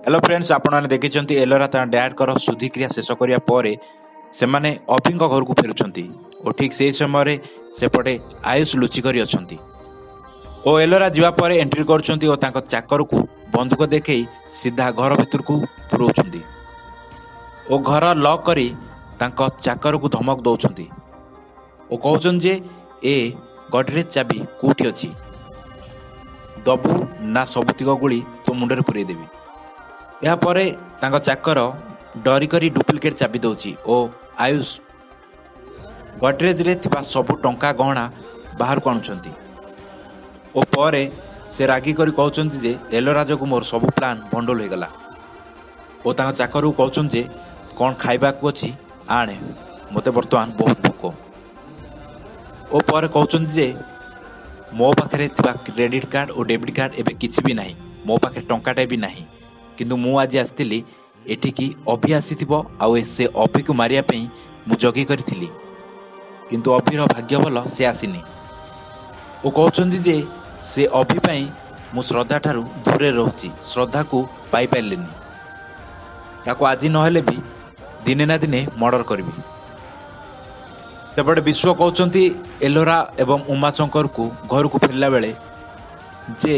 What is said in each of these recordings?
Hello friends, ଆପଣମାନେ ଦେଖିଛନ୍ତି ଏଲୋରା ତାଙ୍କ ଡ୍ୟାଡଙ୍କର ଶୁଦ୍ଧିକ୍ରିୟା ଶେଷ କରିବା ପରେ ସେମାନେ ଅଭିଙ୍କ ଘରକୁ ଫେରୁଛନ୍ତି ଓ ଠିକ୍ ସେହି ସମୟରେ ସେପଟେ ଆୟୁଷ ଲୁଚି କରି ଅଛନ୍ତି ଓ ଏଲୋରା ଯିବା ପରେ ଏଣ୍ଟ୍ରି କରୁଛନ୍ତି ଓ ତାଙ୍କ ଚାକରକୁ ବନ୍ଧୁକ ଦେଖେଇ ସିଧା ଘର ଭିତରକୁ ପୁରଉଛନ୍ତି ଓ ଘର ଲକ୍ କରି ତାଙ୍କ ଚାକରକୁ ଧମକ ଦେଉଛନ୍ତି ଓ କହୁଛନ୍ତି ଯେ ଏ ଗଡରେଜ ଚାବି କୋଉଠି ଅଛି, ଦବୁ ନା ସବୁତିକ ଗୁଳି ତୋ ମୁଣ୍ଡରେ ପୁରେଇ ଦେବି। ଏହାପରେ ତାଙ୍କ ଚାକର ଡରିକରି ଡୁପ୍ଲିକେଟ୍ ଚାବି ଦେଉଛି ଓ ଆୟୁଷ ଗଡରେଜରେ ଥିବା ସବୁ ଟଙ୍କା ଗହଣା ବାହାରକୁ ଆଣୁଛନ୍ତି ଓ ପରେ ସେ ରାଗି କରି କହୁଛନ୍ତି ଯେ ଏଲୋରା ଯୋଗୁଁ ମୋର ସବୁ ପ୍ଲାନ୍ ଭଣ୍ଡୁଲ ହୋଇଗଲା ଓ ତାଙ୍କ ଚାକରକୁ କହୁଛନ୍ତି ଯେ କ'ଣ ଖାଇବାକୁ ଅଛି ଆଣେ, ମୋତେ ବର୍ତ୍ତମାନ ବହୁତ ଭୋକ। ଓ ପରେ କହୁଛନ୍ତି ଯେ ମୋ ପାଖରେ ଥିବା କ୍ରେଡ଼ିଟ୍ କାର୍ଡ଼ ଓ ଡେବିଟ୍ କାର୍ଡ଼ ଏବେ କିଛି ବି ନାହିଁ, ମୋ ପାଖରେ ଟଙ୍କାଟାଏ ବି ନାହିଁ, କିନ୍ତୁ ମୁଁ ଆଜି ଆସିଥିଲି ଏଠିକି ଅଭି ଆସିଥିବ ଆଉ ସେ ଅଭିକୁ ମାରିବା ପାଇଁ ମୁଁ ଜଗି କରିଥିଲି, କିନ୍ତୁ ଅଭିର ଭାଗ୍ୟ ଭଲ ସେ ଆସିନି। ଓ କହୁଛନ୍ତି ଯେ ସେ ଅଭି ପାଇଁ ମୁଁ ଶ୍ରଦ୍ଧା ଠାରୁ ଦୂରରେ ରହୁଛି, ଶ୍ରଦ୍ଧାକୁ ପାଇପାରିଲିନି, ତାକୁ ଆଜି ନହେଲେ ବି ଦିନେ ନା ଦିନେ ମର୍ଡର କରିବି। ସେପଟେ ବିଶ୍ୱ କହୁଛନ୍ତି ଏଲୋରା ଏବଂ ଉମାଶଙ୍କରକୁ ଘରକୁ ଫେରିଲା ବେଳେ ଯେ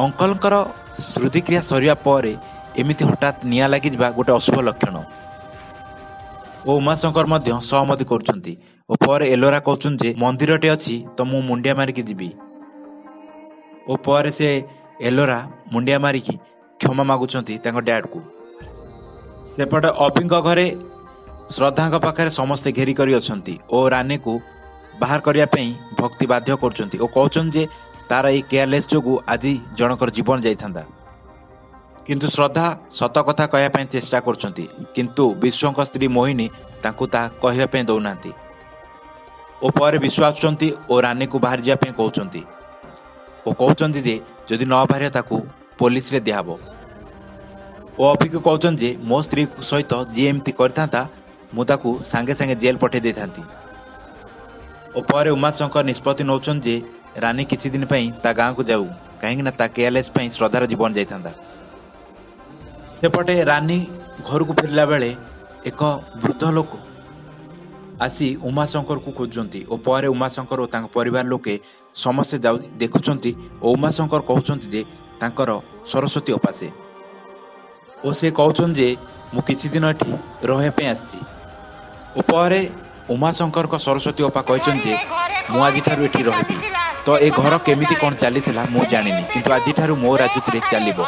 ଅଙ୍କଲଙ୍କର ଶୁଦ୍ଧିକ୍ରିୟା ସରିବା ପରେ ଏମିତି ହଠାତ୍ ନିଆଁ ଲାଗିଯିବା ଗୋଟେ ଅଶୁଭ ଲକ୍ଷଣ ଓ ଉମାଶଙ୍କର ମଧ୍ୟ ସହମତି କରୁଛନ୍ତି। ଓ ପରେ ଏଲୋରା କହୁଛନ୍ତି ଯେ ମନ୍ଦିରଟେ ଅଛି ତ ମୁଁ ମୁଣ୍ଡିଆ ମାରିକି ଯିବି ଓ ପରେ ସେ ଏଲୋରା ମୁଣ୍ଡିଆ ମାରିକି କ୍ଷମା ମାଗୁଛନ୍ତି ତାଙ୍କ ଡ୍ୟାଡକୁ। ସେପଟେ ଅଭିଙ୍କ ଘରେ ଶ୍ରଦ୍ଧାଙ୍କ ପାଖରେ ସମସ୍ତେ ଘେରି କରି ଅଛନ୍ତି ଓ ରାନୀକୁ ବାହାର କରିବା ପାଇଁ ଭକ୍ତି ବାଧ୍ୟ କରୁଛନ୍ତି ଓ କହୁଛନ୍ତି ଯେ ତାର ଏଇ କେୟାରଲେସ୍ ଯୋଗୁଁ ଆଜି ଜଣଙ୍କର ଜୀବନ ଯାଇଥାନ୍ତା, କିନ୍ତୁ ଶ୍ରଦ୍ଧା ସତ କଥା କହିବା ପାଇଁ ଚେଷ୍ଟା କରୁଛନ୍ତି, କିନ୍ତୁ ବିଶ୍ୱଙ୍କ ସ୍ତ୍ରୀ ମୋହିନୀ ତାଙ୍କୁ ତାହା କହିବା ପାଇଁ ଦେଉନାହାନ୍ତି। ଓ ପରେ ବିଶ୍ୱ ଆସୁଛନ୍ତି ଓ ରାନୀକୁ ବାହାରି ଯିବା ପାଇଁ କହୁଛନ୍ତି ଓ କହୁଛନ୍ତି ଯେ ଯଦି ନ ବାହାରିବ ତାକୁ ପୋଲିସରେ ଦିଆହବ। ଓ ଅଭିକୁ କହୁଛନ୍ତି ଯେ ମୋ ସ୍ତ୍ରୀ ସହିତ ଯିଏ ଏମିତି କରିଥାନ୍ତା ମୁଁ ତାକୁ ସାଙ୍ଗେ ସାଙ୍ଗେ ଜେଲ୍ ପଠାଇ ଦେଇଥାନ୍ତି। ଓ ପରେ ଉମାଶଙ୍କର ନିଷ୍ପତ୍ତି ନେଉଛନ୍ତି ଯେ ରାନୀ କିଛି ଦିନ ପାଇଁ ତା ଗାଁକୁ ଯାଉ, କାହିଁକିନା ତା କେୟାରଲେସ୍ ପାଇଁ ଶ୍ରଦ୍ଧାର ଜୀବନ ଯାଇଥାନ୍ତା। ସେପଟେ ରାନୀ ଘରକୁ ଫେରିଲା ବେଳେ ଏକ ବୃଦ୍ଧ ଲୋକ ଆସି ଉମାଶଙ୍କରକୁ ଖୋଜୁଛନ୍ତି ଓ ପରେ ଉମାଶଙ୍କର ଓ ତାଙ୍କ ପରିବାର ଲୋକେ ସମସ୍ତେ ଯାଉ ଦେଖୁଛନ୍ତି ଓ ଉମାଶଙ୍କର କହୁଛନ୍ତି ଯେ ତାଙ୍କର ସରସ୍ୱତୀ ଅପା ସେ ଓ ସେ କହୁଛନ୍ତି ଯେ ମୁଁ କିଛି ଦିନ ଏଠି ରହିବା ପାଇଁ ଆସିଛି। ଓ ପରେ ଉମାଶଙ୍କରଙ୍କ ସରସ୍ୱତୀ ଅପା କହିଛନ୍ତି ଯେ ମୁଁ ଆଜିଠାରୁ ଏଠି ରହିବି, ତ ଏ ଘର କେମିତି କ'ଣ ଚାଲିଥିଲା ମୁଁ ଜାଣିନି, କିନ୍ତୁ ଆଜିଠାରୁ ମୋ ରାଜୁତିରେ ଚାଲିବ।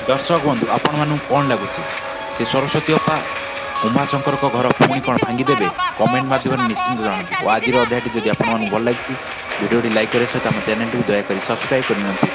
ଦର୍ଶକ ବନ୍ଧୁ, ଆପଣମାନଙ୍କୁ କ'ଣ ଲାଗୁଛି ସେ ସରସ୍ୱତୀ ଅପା ଉମାଶଙ୍କରଙ୍କ ଘର ପୁଣି କ'ଣ ଭାଙ୍ଗିଦେବେ? କମେଣ୍ଟ ମାଧ୍ୟମରେ ନିଶ୍ଚିନ୍ତ ଜଣାନ୍ତୁ। ଓ ଆଜିର ଅଧ୍ୟାୟଟି ଯଦି ଆପଣମାନଙ୍କୁ ଭଲ ଲାଗିଛି, ଭିଡ଼ିଓଟି ଲାଇକ୍ କରିବା ସହିତ ଆମ ଚ୍ୟାନେଲଟିକୁ ଦୟାକରି ସବସ୍କ୍ରାଇବ୍ କରିନିଅନ୍ତୁ।